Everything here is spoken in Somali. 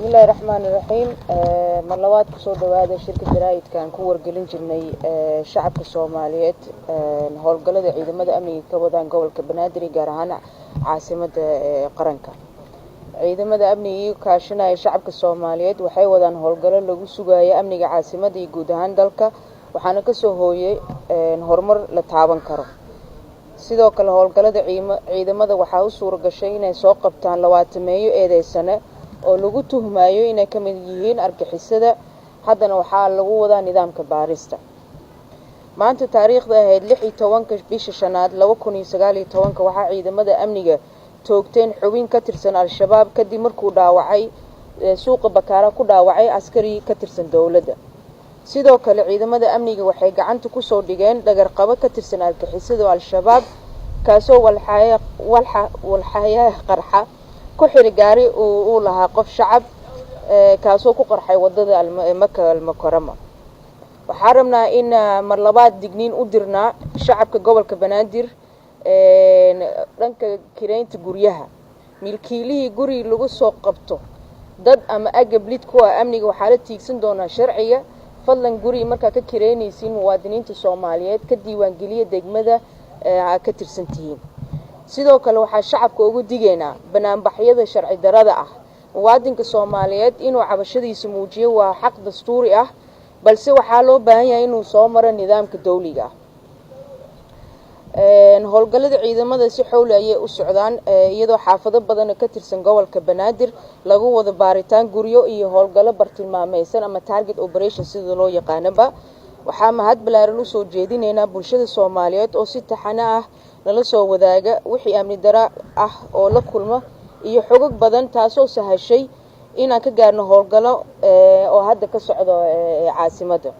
Bismillahi raxmaani raxiim. Mar labaad kusoo dhawaada shirka jaraa'idka aan ku wargelin jirnay shacabka Soomaaliyeed howlgallada ciidamada amniga ka wadaan gobolka Banaadir, gaar ahaan caasimada qaranka. Ciidamada amniga kaashanaya shacabka Soomaaliyeed waxay wadaan howlgallo lagu sugayo amniga caasimada iyo guud ahaan dalka, waxaana kasoo hooyay horumar la taaban karo. Sidoo kale, howlgallada ciidamada waxaa u suura gashay inay soo qabtaan 20-meeyo eedeysane oo lagu tuhmayo inay ka mid yihiin argixisada. Haddana waxaa lagu wadaa nidaamka baarista. Maanta, taariikhda ahayd 16-ka bisha shanaad 2019-ka, waxaa ciidamada amniga toogteen xubin ka tirsan Al-Shabaab kadib markuu dhaawacay suuqa Bakaara ku dhaawacay askari ka tirsan dowladda. Sidoo kale, ciidamada amniga waxay gacanta kusoo dhigeen dhagarqabo ka tirsan argixisada Al-Shabaab, kaasoo walxayaha qarxa ku xiri gaari uu lahaa qof shacab, kaasoo ku qarxay wadada Maka Almukarama. Waxaa rabnaa in mar labaad digniin u dirnaa shacabka gobolka Banaadir dhanka kireynta guryaha. Milkiilihii guri lagu soo qabto dad ama agab lid ku ah amniga waxaa la tiigsan doonaa sharciga. Fadlan, guri markaa ka kireynaysiin muwaadiniinta Soomaaliyeed, ka diiwaangeliya degmada aa ka tirsan tihiin. Sidoo kale, waxaa shacabka ugu digaynaa banaanbaxyada sharci darada ah. Muwaadinka Soomaaliyeed inuu cabashadiisa muujiyo waa xaq dastuuri ah, balse waxaa loo baahan yahay inuu soo maro nidaamka dawliga ah. Howlgallada ciidamada si xowli ayay u socdaan, iyadoo xaafado badan ka tirsan gobolka Banaadir lagu wado baaritaan guryo iyo howlgallo bartilmaameysan ama target operation sida loo yaqaanaba. Waxaa mahad balaaran usoo jeedinaynaa bulshada Soomaaliyeed oo si taxano ah nala soo wadaaga wixii amni dara ah oo la kulma iyo xogog badan, taasoo sahashay inaan ka gaarno howlgallo oo hadda ka socdo caasimadda.